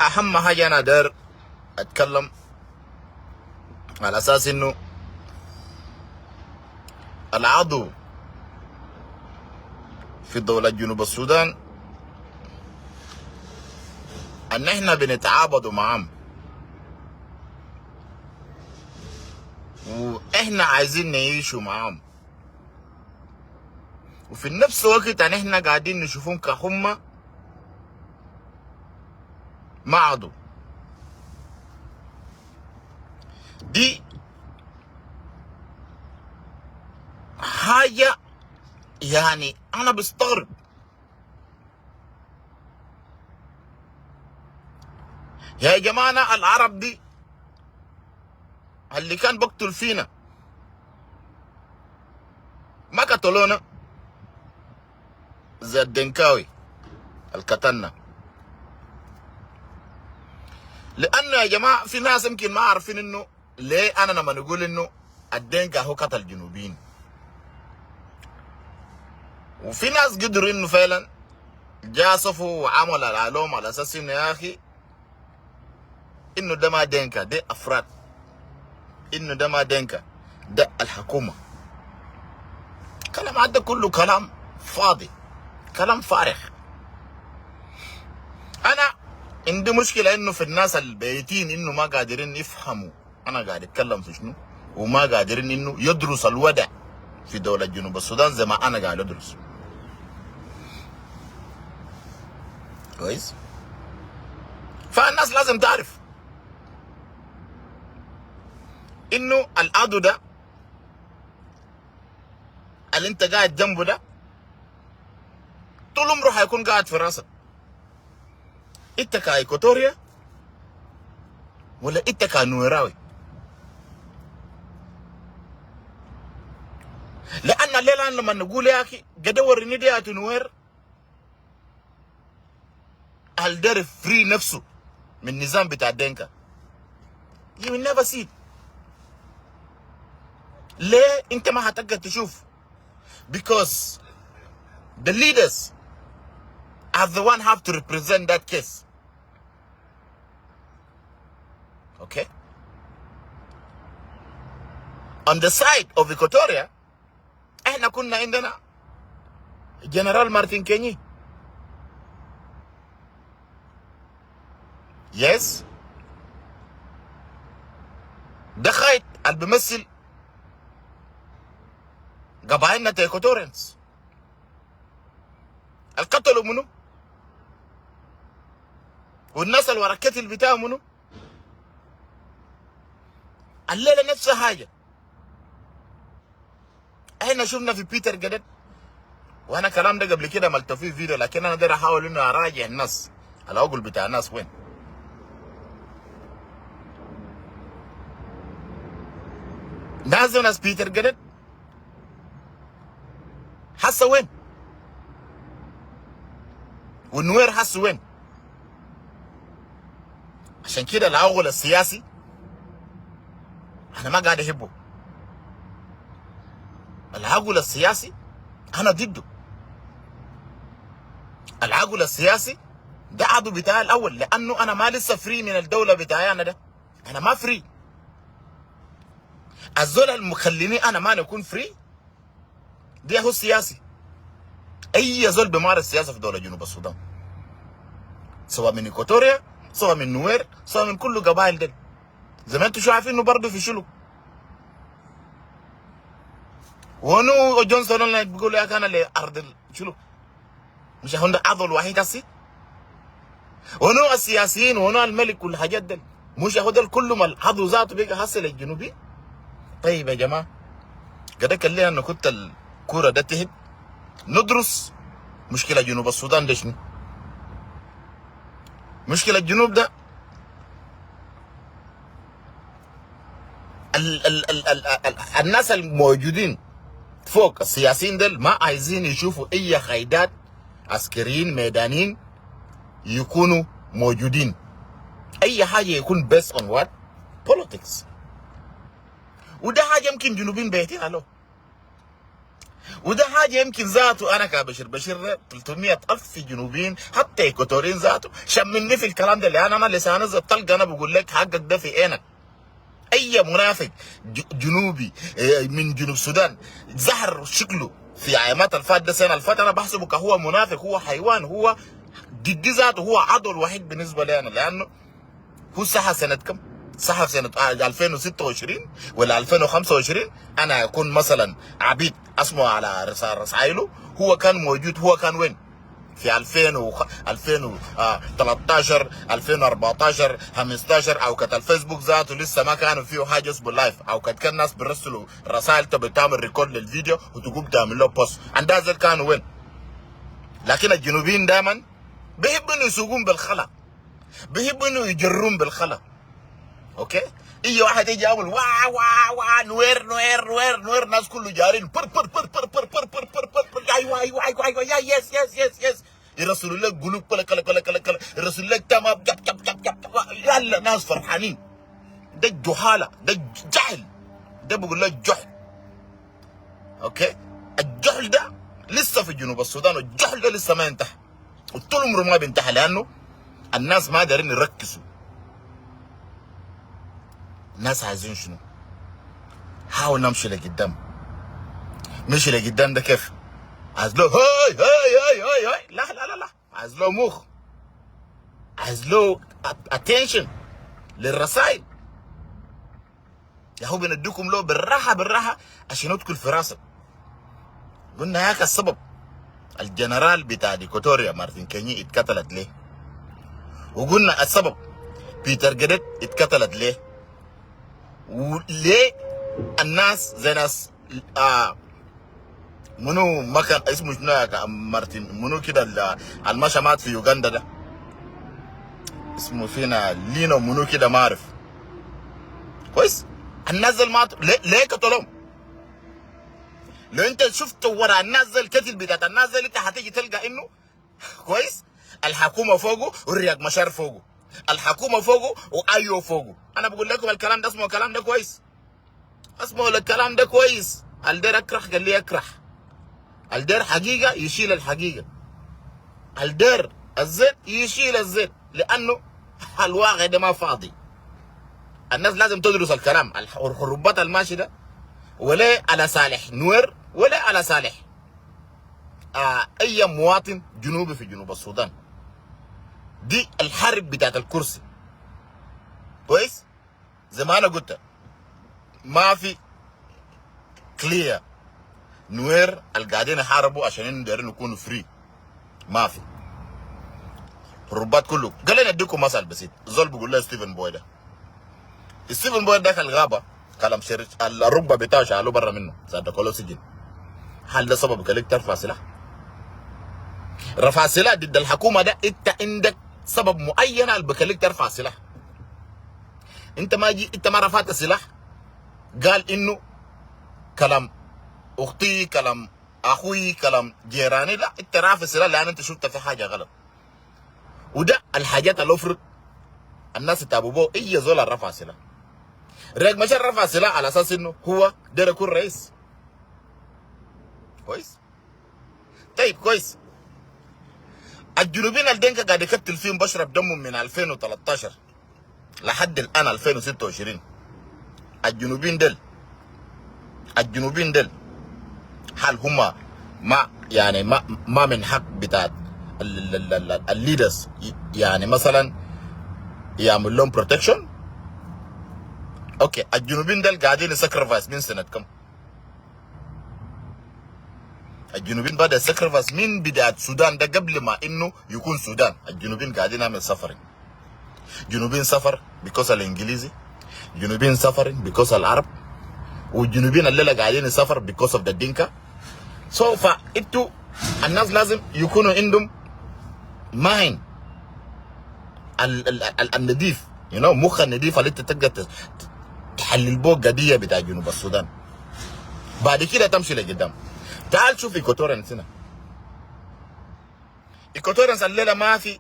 اهم حاجة انا داير اتكلم على اساس انه العضو في دولة جنوب السودان ان احنا بنتعابدوا معاهم، واحنا عايزين نعيشوا معاهم، وفي نفس الوقت ان احنا قاعدين نشوفهم كهم ما عضو. دي حاجة يعني أنا بستغرب يا جماعة. العرب دي اللي كان بقتل فينا ما قتلونا زي الدنكاوي الكتلنا، لانه يا جماعة في ناس يمكن ما عارفين انه ليه انا لما نقول انه الدينكا هو قتل جنوبيين، وفي ناس قدروا انه فعلا جاسفوا وعملوا العلوم على اساس انه يا اخي انه ده ما دينكا، ده افراد، انه ده ما دينكا، ده الحكومة. كلام هذا كله كلام فاضي، كلام فارغ. انا عندي مشكلة انه في الناس البيتين انه ما قادرين يفهموا انا قاعد اتكلم في شنو، وما قادرين انه يدرس الوضع في دولة جنوب السودان زي ما انا قاعد ادرس. كويس؟ فالناس لازم تعرف انه العدو ده اللي انت قاعد جنبه ده طول عمره حيكون قاعد في راسك. انت كايكوتوريا ولا انت كنويراوي؟ لان الليلة لما نقول يا اخي قد وريني دي يا نوير هل دار free نفسه من النظام بتاع دينكا؟ You will never see it. ليه انت ما هتقدر تشوف؟ Because the leaders are the one have to represent that case. Okay? On the side of Equatoria احنا كنا عندنا جنرال مارتن كيني. Yes، ده خايت اللي بيمثل قبائلنا Equatorians. القتلوا منو؟ والناس اللي ورا القتل بتاعه منو؟ الليلة نفس حاجة احنا شفنا في بيتر جدد، وانا كلام ده قبل كده عملت فيه فيديو، لكن انا داير احاول انه اراجع الناس العقل بتاع الناس وين. ناس بيتر جدد حاسه وين؟ والنوير حاسه وين؟ عشان كده العقل السياسي انا ما قاعد احبه. العقل السياسي انا ضده. العقل السياسي ده عدو بتاعي الاول، لانه انا ما لسه free من الدولة بتاعي انا ده، انا ما free. الزول المخليني انا ما نكون free دي هو السياسي. اي زول بيمارس سياسة في دولة جنوب السودان، سواء من ايكوتوريا، سواء من نوير، سواء من كل قبائل دل، زي ما انتم شو عارفين انه برضه في شلو ونو جونسون اللي بيقول يا كان لارض شلو مش هون ده عضو الوحيد هسي، ونو السياسيين ونو الملك والحاجات دل مش هو ده كله ما العضو ذاته بقى هسي للجنوبي. طيب يا جماعة قد كلنا انه كنت الكورة ده تهد ندرس مشكلة جنوب السودان ده شنو؟ مشكلة الجنوب ده ال ال ال ال ال الناس الموجودين فوق السياسيين دول ما عايزين يشوفوا اي قيادات عسكريين ميدانيين يكونوا موجودين. اي حاجة يكون based on what؟ Politics. وده حاجة يمكن جنوبين بيتين له. وده حاجة يمكن ذاته انا كبشير بشير ده 300 الف جنوبيين حتى ايكوتوريين ذاته شمني في الكلام ده، لان انا لساني زي الطلقة، انا بقول لك حقك ده في عينك. اي منافق جنوبي من جنوب السودان ظهر شكله في ايامات الفات ده، سنة الفات، انا بحسبه كهو منافق، هو حيوان، هو ضدي ذاته، هو عدو الوحيد بالنسبة لي انا، لانه هو صحى سنة كم؟ صحى في سنة 2026 ولا 2025. انا اكون مثلا عبيد اسمه على رسائله، هو كان موجود، هو كان وين؟ في 2000 و 2013، 2014، 15، او كانت الفيسبوك ذاته لسه ما كانوا فيه حاجة اسمه live، او كانت كان الناس بيرسلوا رسائل، انت بتعمل record للفيديو وتقوم تعمل له post عند ذا كانوا وين؟ لكن الجنوبيين دائما بيحبوا انه يسوقون بالخلا، بيحبوا انه يجرون بالخلا. okay، اي واحد يجي يعمل وا وا وا، نوير نوير نوير نوير، الناس كله جارين بر بر بر بر بر بر بر بر بر بر، ايوه ايوه ايوه ايوه، yeah yes yes yes yes، يرسلوا لك قلوب كلا كلا كلا كلا كلا، يرسلوا لك تمام، جب جب جب جب، يلا ناس فرحانين. ده الجهالة، ده الجهل، ده بقول لك جهل. okay، الجهل ده لسه في جنوب السودان، والجهل ده لسه ما انتهى، وطول عمره ما بينتهى، لانه الناس ما دارين يركزوا. الناس عايزين شنو؟ حاول نمشي لقدام. مشي لقدام ده كيف؟ عايز له هاي هاي هاي هاي هاي؟ لا لا لا لا، عايز له مخ، عايز له attention للرسائل. يا هو بنديكم له بالراحة بالراحة عشان يدخل في راسك. قلنا هاك السبب الجنرال بتاع ديكوتوريا مارتن كيني اتقتلت ليه، وقلنا السبب بيتر جدت اتقتلت ليه، وليه الناس زي ناس منو ما كان اسمه شنو يا مارتن منو كده المشى مات في يوغندا ده اسمه فينا لينو منو كده ما اعرف. كويس، الناس اللي ماتوا ليه قتلوهم؟ لو انت شفت ورا الناس زي الكتل بتاعت الناس اللي انت هتيجي تلقى انه كويس الحكومة فوقه والرياك مشار فوقه، الحكومة فوقه وايو فوقه. انا بقول لكم الكلام ده، اسمه الكلام ده كويس، اسمه الكلام ده كويس. الدير اكره قال لي اكره، الدير حقيقة يشيل الحقيقة، الدير الزيت يشيل الزيت، لانه الواقع ده ما فاضي. الناس لازم تدرس الكلام، الحروبات الماشي ده ولا على صالح نوير ولا على صالح اي مواطن جنوبي في جنوب السودان. دي الحرب بتاعت الكرسي. كويس، زي ما انا قلت ما في clear نوير القاعدين يحاربوا عشان انه دايرين يكونوا free، ما في حروبات كله. قال لنا اديكم مثل بسيط، زول بيقول له ستيفن بوي ده، ستيفن بوي دخل الغابة كلام شرش الركبة بتاعه شالوه برا منه صدقوا سجن. هل ده سبب خليك ترفع سلاح؟ رفع سلاح ضد الحكومة ده انت عندك سبب معين اللي بخليك ترفع سلاح. انت ما جي انت ما رفعت السلاح قال انه كلام اختي كلام اخوي كلام جيراني، لا انت رافع السلاح لان انت شفت في حاجة غلط. وده الحاجات اللي افرض الناس يتابعوا بو اي زول رفع سلاح. ريك مشار رفع سلاح على اساس انه هو داير يكون رئيس. كويس، طيب كويس. الجنوبيين الدينكا قاعد يكتل فيهم بشرب دمهم من 2013 لحد الان 2026. الجنوبيين دل هل هم ما يعني ما من حق بتاعت ال leaders يعني مثلا يعمل لهم protection؟ okay، الجنوبيين دل قاعدين sacrifice من سنة كم؟ الجنوبيين بدا sacrifice من بداية السودان ده، قبل ما انه يكون سودان الجنوبيين قاعدين يعمل suffering. جنوبيين suffer because الانجليزي، جنوبيين suffering because العرب، والجنوبيين الليلة قاعدين suffer because of the دينكا. so فانتوا الناس لازم يكونوا عندهم mind النظيف، مخ النظيف اللي انت تقدر تحلل بو قضية بتاع جنوب السودان، بعد كده تمشي لقدام. تعال شوف Equatorians هنا، Equatorians الليلة ما في